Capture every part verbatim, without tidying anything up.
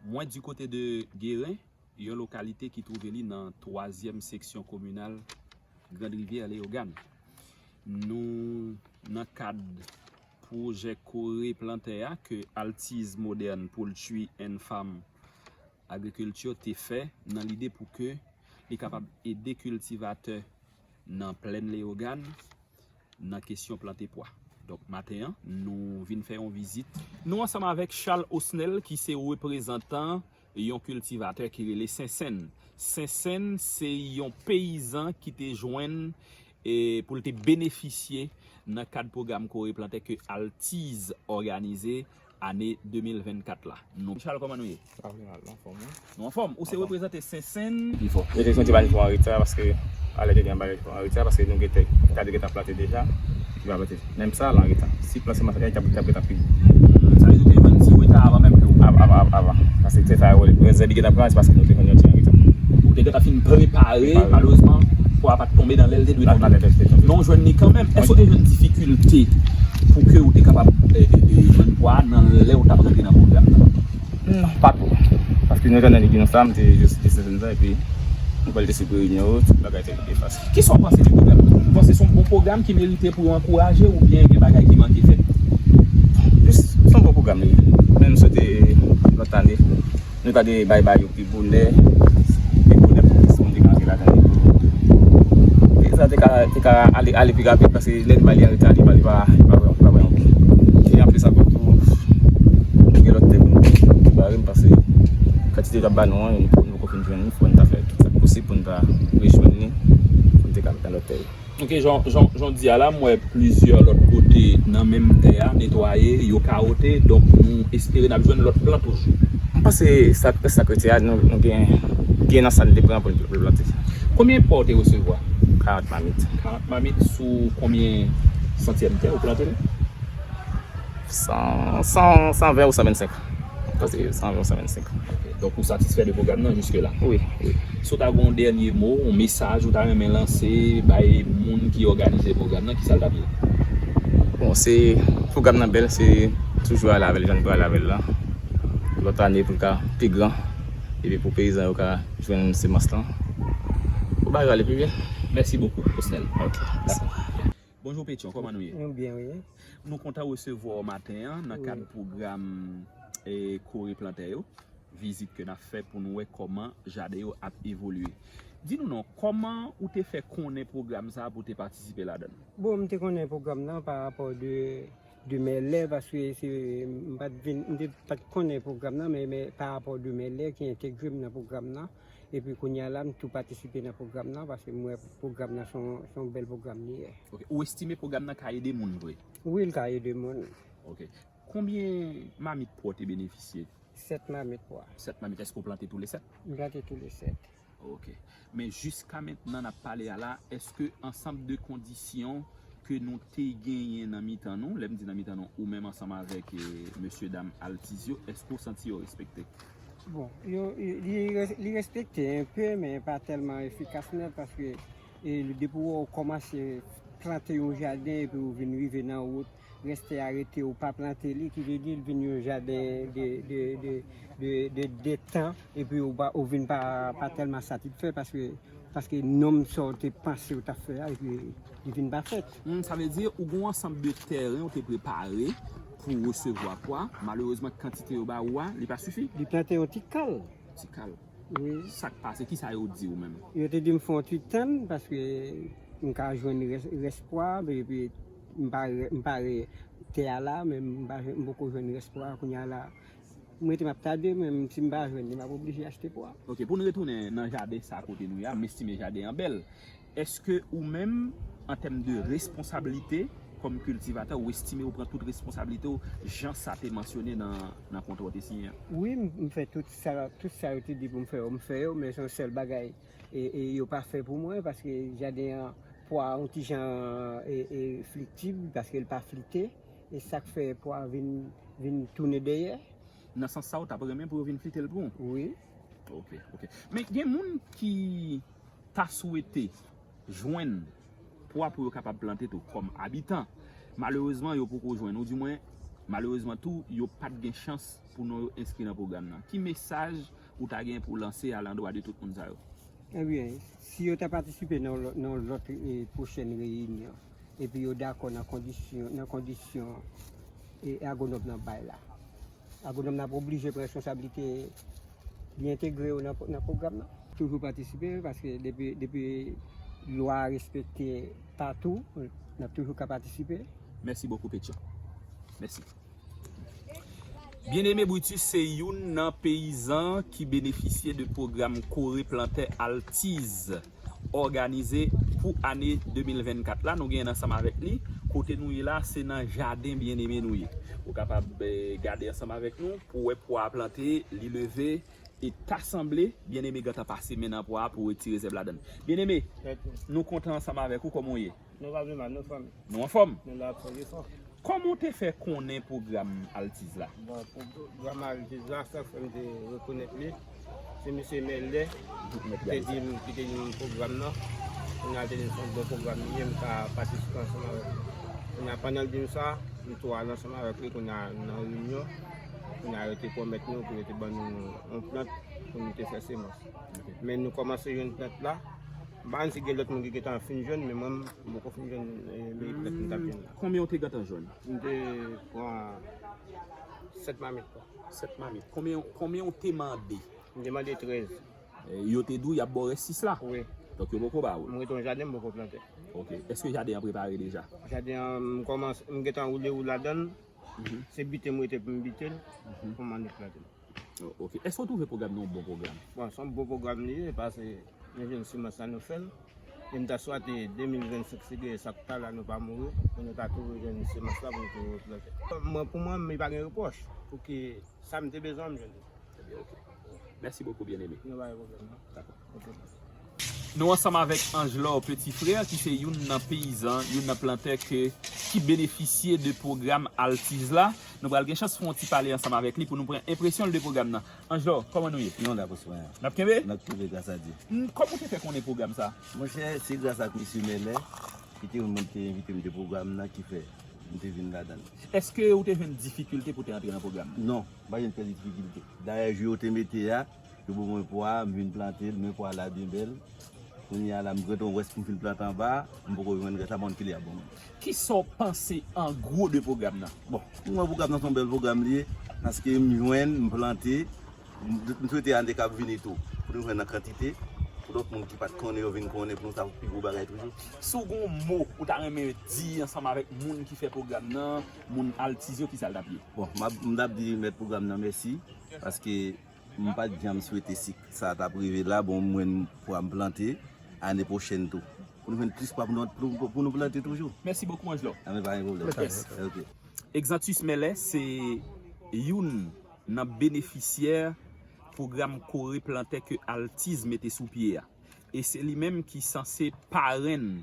Mwen di kote de Guérin, yon lokalite ki twouve li nan twazyèm seksyon kominal Grande Rivière, Leyogàn. Nou nan kad pwojè Kore Plantè a ke Altiz Modern Poultry and Farm Agriculture te fè nan lide pou ke li kapab ede kiltivatè nan plèn Leyogàn nan kesyon plante pwa. Donk, maten an, nou vin fè yon vizit. Nou ansanm avèk Charles Osnel, ki se reprezantan yon kiltivatè ki rele Sensenn. Sensenn se yon peyizan ki te jwenn e pou l te benefisye nan kad pwogram Kore Plantè ke Altiz òganize ane de mil vennkat la. Nou, Charles, kòman nou ye? Pa vle mal, anfòm, wi. Nou anfòm. Ou se reprezante Sensenn. Pi fò. Mete sou ti bani pou an reta paske alè te gen bagay pou an reta paske nou gentan ta gentan plante deja. Li pa plante. Menm sa la an reta. Si plan se masak ta ta ta pi. Sa vle di ou te jwenn ti reta avan menm ke ou. Avan, avan, avan. Paske te ta wè zèb li gentan pran se paske nou te jwenn yon ti an reta. Ou te gentan fin prepare, malerezman pwa a pa t tonbe nan lè l te dwe tonbe. Non, jwenn li kanmenm. Èske ou te jwenn difikilte pou ke ou te kapab jwenn pwa a nan lè ou t ap rantre nan pwogram nan? Non, pa twò. Paske nou te nan Lignon sa, m te jis deside sa epi nou pral te sou reyinyon yo, tout bagay te rive fasil. Kisa w panse de pwogram nan? Ou panse se yon bon pwogram ki merite pou yo ankouraje oubyen gen bagay ki manke fèt? Jis se yon bon pwogram li ye. Men m swete lòt ane nou ta dwe bay bagay yo pi bonè, pi bonè pou plis moun te ka antre ladan li. E sa te ka te ka ale ale pi rapid paske lè n ba li an reta li pa li pa li pa vrèman li pa vrèman bon. E anplis ankò tou gen lòt tè pou nou prepare m paske kantite yo t ap ba nou an nou poko fin jwenn li, fò n ta fè tout sa k posib pou n ta rejwenn li pou n te ka met nan lòt tè yo. Ok, jan jan jan w di a la, m wè plizyè lòt kote nan menm tè a netwaye, yo kawote, donk nou espere n ap jwenn lòt plan toujou. M panse sa sa k rete a nou nou gen gen nan sa n te pran pou n pou n plante. Konbyen pwa w te resevwa? Karant mamit. Karant mamit sou konbyen santyèm tè ou plante l? San san san ven ou san vennsenk. Paske san ven ou san vennsenk. Ok, donk ou satisfè de pwogram nan jiske la? Wi, wi. Si w ta gen yon dènye mo, yon mesaj ou ta renmen lanse bay moun ki òganize pwogram nan, kisa l t ap ye? Bon, se pwogram nan bèl, se toujou ale avè l jan nou pral avè l la. Lòt ane pou l ka pi gran epi pou peyizan yo ka jwenn semans lan pou bagay yo ale pi byen. Mèsi bokou, Osnel. Ok. Dakò. Bonjou Petyon, kòman nou ye? Nou byen, wi. Nou kontan resevwa w maten an nan kad pwogram e Kore Plantè yo, vizit ke n ap fè pou nou wè kòman jaden yo ap evolye. Di nou non, kòman ou te fè konnen pwogram sa a pou w te patisipe ladan l? Bon, m te konnen pwogram nan pa rapò de de mèlè, paske se m pa t vin m te pa t konnen pwogram nan, men men pa rapò de mèlè ki entegre m nan pwogram nan. Epi kounye a la m tou patisipe nan pwogram nan paske m wè pwogram nan se yon se yon bèl pwogram li ye. Ok. Ou estime pwogram nan ka ede moun vre? Wi, l ka ede moun. Ok. Konbyen mamit pwa w te benefisye? Sèt mamit pwa. Sèt mamit. Èske w plante tou le sèt? M plante tou le sèt. Ok. Men jiska mentnan n ap pale a la, èske ansanm de kondisyon ke nou te genyen nan mitan nou, lè m di nan mitan nou, ou menm ansanm avèk e, mesye dam Altiz yo, èske w santi yo respekte? Bon, yo, li, li respekte enpe, men pa tèlman efikas nèt, paske e, depi w kòmanse plante yon jaden epi w vin rive nan wout, reste a rete, ou pa plante li, ki vle di l vin yon jaden de, de, de, de, de, de tan, epi ou, pa, ou vin pa, pa tèlman satisfè, paske, paske nonm sa w te panse w t ap fè a, epi li vin pa fèt. Hmm, sa vle di, ou gen yon ansanm de tèren ou te prepare pou resevwa pwa, malerezman, kantite yo ba ou a, li pa sifi? Li plante yon ti kal. Ti kal. Wi. Sa k pase? Kisa yo di w menm? Yo te di m fè yon ti tann, paske m ka jwenn rès, rès pwa, epi m pa, m pa re, tè a la, men m pa jwenn, m poko jwenn rès pwa, kounye a la, m rete m ap tande, men si m pa jwenn li, m ap oblije achte pwa. Ok, pou n retounen nan jaden sa kote nou ye a, m estime jaden an bèl. Èske ou menm, an tèm de responsablite, kòm kiltivatè, ou estime ou pran tout responsablite w, jan sa te mansyone nan, nan kontra w te siyen an? Wi, m, m fè tout sa, tout sa yo te di pou m fè yo, m fè yo, men se yon sèl bagay, e, e yo pa fè pou mwen, paske jaden an, pwa a yon ti jan, e, e, fliktib, paske l pa flite, e sa k fè pwa a vin, vin tounen dèyè. Nan sans sa, ou t ap renmen pou yo vin flite l pou ou? Wi. Ok, ok. Men gen moun ki ta swete jwenn pwa pou yo kapab plante tou kòm abitan. Malerezman, yo poko jwenn, oudimwen, Malerezman tou, yo pa t gen chans pou non yo enskri nan pwogram nan. Ki mesaj ou ta gen pou lanse alandwa de tout moun sa yo? Ebyen, si yo ta patisipe nan lò- nan lòt e pwochèn reyinyon, epi yo dakò nan kondisyon nan kondisyon e agwonòm nan bay la, agwonòm nan ap oblije pran responsablite li entegre yo nan nan pwogram nan. Toujou patisipe, paske depi depi lwa a respekte patou, n ap toujou ka patisipe. Mèsi bokou Petyon. Mèsi. Byeneme Brutus se youn nan peyizan ki benefisye de pwogram Kore Plantè Altiz òganize pou ane de mil vennkat la. Nou genyen ansanm avèk li. Kote nou ye la, se nan jaden Byeneme nou ye. Ou kapab eh, gade ansanm avèk nou pou wè pwa a plante, li leve, e ta sanble Byeneme gentan pase men nan pwa a pou retire zèb ladan l. Byeneme, nou kontan ansanm avèk ou, kòman w ye? Nou pa vle mal, nou fanmi. Nou anfòm? Nou la ap fè jefò. Kòman w te fè konnen pwogram Altiz la? Bon, pwogram Altiz la, sa k fè m te rekonèt li, se misye Mèlè ki te di m, ki te di m pwogram nan. Kounye a l te di m se yon bon pwogram li ye, m ka patisipe ansanm avèk li. Kounye a, pandan l di m sa, m tou al ansanm avèk li, kounye a, nan reyinyon. Kounye a, yo te pwomèt nou pou yo te ban nou yon plant pou nou te fè semans. Men nou kòmanse jwenn plant la. M pa konn si gen lòt moun ki gentan fin jwenn, men mwen, m poko fin jwenn eh, men plant m t ap jwenn la. Konbyen w te gentan jwenn? M te pran sèt mamit kwa. Sèt mamit. Konbyen, konbyen w te mande? M te mande trèz. Eh, yo te di w y ap ba w rès sis la? Wi. Donk yo poko ba w l? M rete yon jaden, m poko plante. Ok. Èske jaden an prepare deja? Jaden an, m kòmanse, m gentan woule wou ladan l. Se bite m rete pou m bite l, pou m annik plante l. Oh, ok. Èske w twouve pwogram nan yon bon pwogram? Bon, se yon bon pwogram li ye, paske nou jwenn semans la nou fè l. E m ta swate de mil vennsenk, si gen sa k ta la nou pa mouri, pou nou ta toujou jwenn semans la pou nou toujou plante. Mwen, pou mwen, m pa gen repwòch, pouki sa m te bezwen an, m jwenn li. Ebyen, ok. Mèsi bokou, byeneme. Nou pa gen pwoblèm, non. Dakò. Ok. Nou ansanm avèk Angelor Petit Frère, ki se youn nan peyizan, youn nan plantè ke, ki benefisye de pwogram Altiz la. Nou pral gen chans fè yon ti pale ansanm avèk li pou nou pran enpresyon l de pwogram nan. Angelor, kòman nou ye? Nou la, bòs mwen. N ap kenbe? N ap kenbe, gras a Dye. Hmm, kòman w te fè konnen pwogram sa? Monchè, se gras ak mesye Mèlè, ki te mwen te envite m de pwogram nan, ki fè m te vin ladan l. Èske ou te jwenn difikilte pou te antre nan pwogram nan? Non, m pa jwenn pèdi difikilte. Dayè, jou yo te mete a, yo ban mwen pwa, m vin plante l, men pwa la byen bèl. Kounye a la, m gentan wè si m fin plante anba, m poko jwenn rès la, m pa konn kilè y ap ban mwen. Kisa w panse an gwo de pwogram nan? Bon, pou mwen, pwogram nan se yon bèl pwogram li ye, paske m jwenn, m plante, m, m swete ane k ap vini tou, pou nou jwenn an kantite, pou lòt moun ki pa t konnen yo vin konnen, pou nou sav pi gwo bagay toujou. Si w gen yon mo ou ta renmen di ansanm avèk moun ki fè pwogram nan, moun Altiz yo, kisa l t ap ye? Bon, m ap, m t ap di mèt pwogram nan mèsi, paske m pa t janm swete si sa t ap rive la, bon, mwen, pwa m plante, ane pwochèn tou. Pou nou jwenn plis pwa pou nou, pou, pou nou plante toujou. Mèsi bokou, Angelor. Anben, pa gen pwoblèm. Yes. Ok. Exantus Mèlè se youn nan benefisyè pwogram Kore Plantè ke Altiz mete sou pye a. E se li menm ki sanse parenn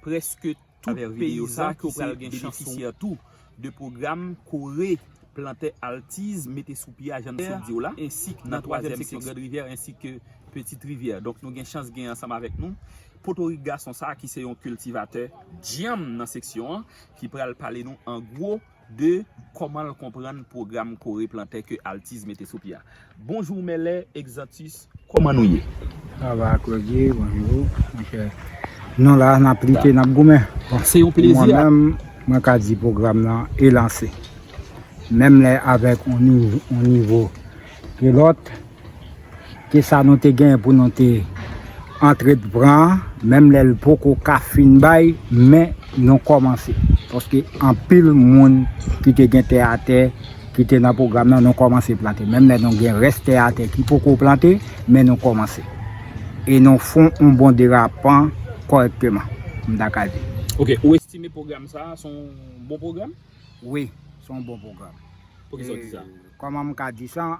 prèske tout peyizan ki pral gen chans benefisyè tou de pwogram Kore Plantè Altiz mete sou pye a, jan n sot di w la, ensi k nan twazyèm seksyon Grand Rivière ensi ke Petite Rivière. Donk nou gen chans gen ansanm avèk nou Potorik gason sa a ki se yon kiltivatè dyanm nan seksyon an, ki pral pale nou an gwo de kòman l konprann pwogram Kore Plantè ke Altiz mete sou pye a. Bonjou Mèlè Exantus, kòman nou ye? Sa va, Claudie, bonjou, monchè. Nou la, n ap lite, n ap goumen. Bon, se yon plezi. Mwen menm, mwen ka di pwogram nan e lanse. Menm lè avèk yon nivo, yon nivo ke lòt, ke sa nou te gen pou nou te antreprann, menm lè l poko ka fin bay, men nou kòmanse. Paske anpil moun ki te gen tè atè, ki te nan pwogram nan, nou kòmanse plante. Menm lè nou gen rès tè atè ki poko plante, men nou kòmanse. E nou fè yon bon derapan kòrèkteman, m ta ka di. Ok, ou estime pwogram sa a se yon bon pwogram? Wi, se yon bon pwogram. Poukisa w di sa? E, kòman m ka di sa?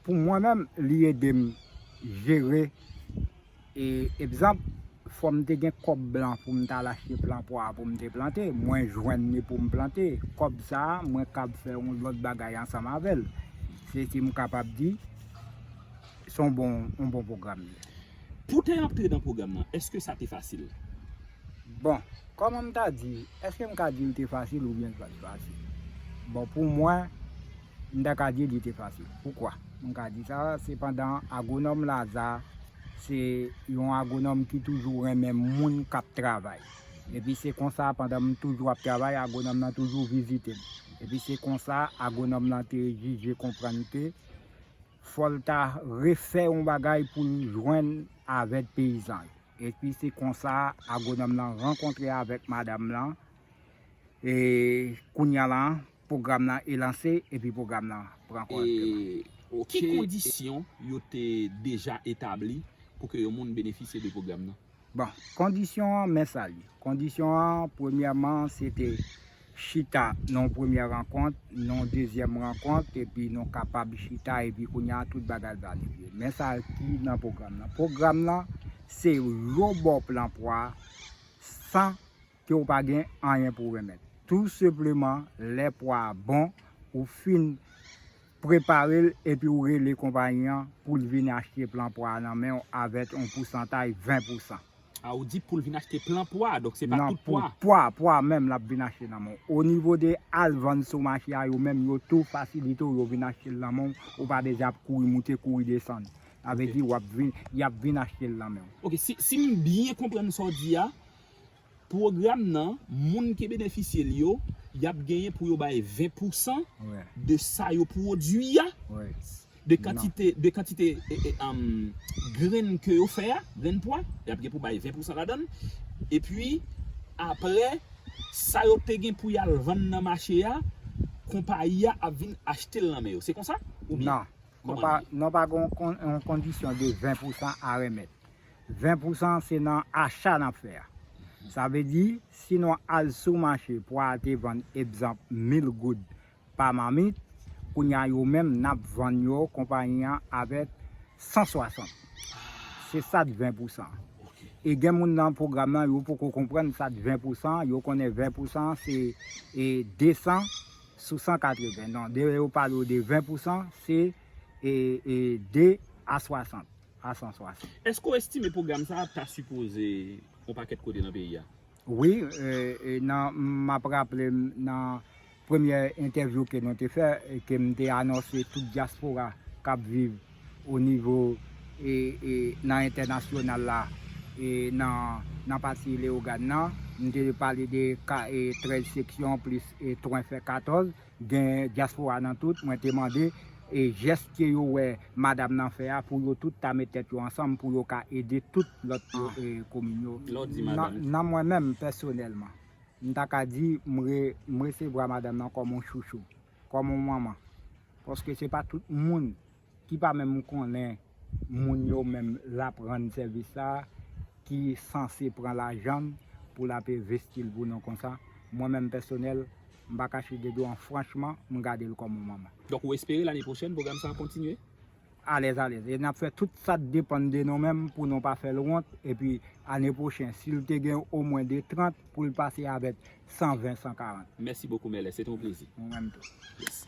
Pou mwen menm, li ede m jere, e, egzanp, fò m te gen kòb blan pou m t al achte plan pwa pou m te plante, mwen jwenn li pou m plante. Kòb sa a, mwen kab fè yon lòt bagay ansanm avè l. Se si m kapab di, se yon bon, yon bon pwogram li ye. Pou te antre nan pwogram nan, èske sa te fasil? Bon, kòman m ta di, èske m ka di l te fasil oubyen l pa t fasil? Bon, pou mwen, m ta ka di li te fasil. Poukwa? M ka di sa, sepandan, agwonòm Laza, se yon agwonòm ki toujou renmen moun k ap travay. Epi se konsa, pandan m toujou ap travay, agwonòm nan toujou vizite m. Epi se konsa, agwonòm nan te jije konprann ke fò l ta refè yon bagay pou l jwenn avèk peyizan yo. Epi se konsa, agwonòm nan rankontre avèk madanm lan. E kounye a la, pwogram nan e lanse, epi pwogram nan pran kò. E ki kondisyon yo te deja etabli pou ke yon moun benefisye de pwogram nan? Bon, kondisyon an, men sa l ye. Kondisyon an, premyèman, se te chita nan yon premyè rankont, nan yon dezyèm rankont, epi nou kapab chita, epi kounye a, tout bagay planifye. Men sa ki nan pwogram nan. Pwogram nan, se yo ba w plan pwa san ke w pa gen anyen pou w remèt. Tou senpleman, lè pwa a bon, ou fin prepare l epi w rele konpayi an pou l vin achte plan pwa a nan men w avèk yon pousantaj ven pousan. A, ou di pou l vin achte plan pwa, donk se pa tout pwa. Non, pou pwa, pwa menm l ap vin achte nan men w. O nivo de al vann sou mache a, yo menm yo tou fasilite w, yo vin achte l nan men w, ou pa bezwen ap kouri moute, kouri desann. Sa vle di w ap vin, y ap vin achte l nan men w. Ok, si, si m byen konprann sa w di a, pwogram nan, moun ki benefisye l yo, y ap genyen pou yo bay ven pousan de sa yo pwodui a, de kantite, de kantite e, e, um, grenn ke yo fè a, grenn pwa, y ap gen pou bay ven pousan ladan l. Epi, apre, sa yo te gen pou y al vann nan mache a, konpayi a ap vin achte l nan men yo. Se konsa? Oubyen? Non. Nou pa, nou pa gen yon kon- yon kondisyon de ven pousan a remèt. Ven pousan se nan acha n ap fè a. Sa vle di, si nou al sou mache, pwa a te vann, egzanp, mil goud pa mamit, kounye a yo menm, n ap vann yo, konpayi an, avèk san swasant. Se sa k ven pousan. E gen moun nan pwogram nan, yo poko konprann sa k ven pousan, yo konnen ven pousan se e, desan sou san katreven. Non, de, yo pale w de ven pousan, se e, e, de a swasant, a san swasant. Èske w estime pwogram sa a ta sipoze yon pakèt kote nan peyi a? Wi, e, e, nan, m ap raple m nan premyè entèvyou ke nou te fè, e, ke m te anonse tout dyaspora k ap viv o nivo, e, e, nan entènasyonal la, e, nan, nan pati Leyogàn nan, m te pale de ka, e, trèz seksyon plis, e, twen fè katòz, gen dyaspora nan tout, mwen te mande, e, jès ke yo wè madanm nan fè a, pou yo tout ta met tèt yo ansanm, pou yo ka ede tout lòt, e, komin yo. Lè w di madanm. Nan, nan mwen menm, pèsonèlman, m ta ka di, m re-, m resevwa madanm nan kòm yon chouchou, kòm yon manman. Paske se pa tout moun ki pa menm konnen moun yo menm l ap rann sèvis la, ki sanse pran lajan l pou l ap envesti l pou nou konsa. Mwen menm pèsonèl, m pa kache de dwa m, franchman, m gade l kòm yon manman. Donk, ou espere lane pwochèn pwogram sa a kontinye? Alèz, alèz. E n ap fè tout sa k depann de nou menm pou nou pa fè l wont. Epi, ane pwochen, si l te gen omwen de trant, pou l pase avèk san ven, san karant. Mèsi bokou, Mèlè. Se te yon plezi. Mwen menm tou. Yes.